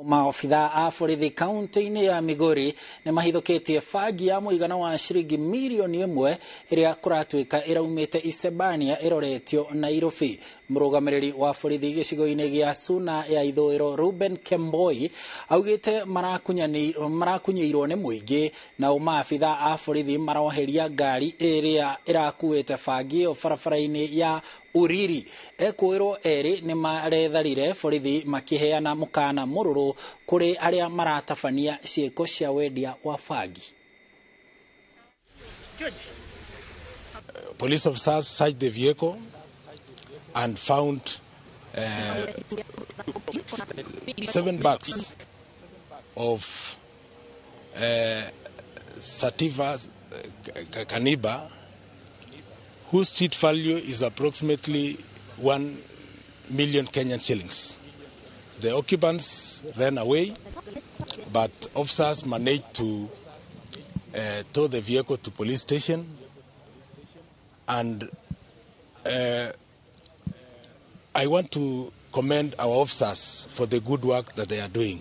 Maobitha a borithi kaunti-inĩ ya Migori nĩ mahithũkĩtie bangi ya mũigana wa ciringi mirioni 1 ĩrĩa kũratuĩka ĩraumĩte Isebania ĩroretio Nairobi. Mũrũgamĩrĩri wa borithi gĩcigo-inĩ gĩa Suna ya Ithũĩro, Ruben Kemboi, augĩte marakunyĩirwo nĩ mũingĩ, nao maabitha a borithi maroheria ngari ĩrĩa ĩrakuĩte bangi ĩyo barabara-inĩ ya Uriri. Ekũĩrwo erĩ nĩ maretharire, borithi makĩheana mũkana mũrũrũ kũrĩ arĩa maratabania ciĩko cia wendia wa bangi. Police officers searched the vehicle and found 7 bags of sativa caniba, whose street value is approximately 1 million Kenyan shillings. The occupants ran away, but officers managed to tow the vehicle to police station, and I want to commend our officers for the good work that they are doing.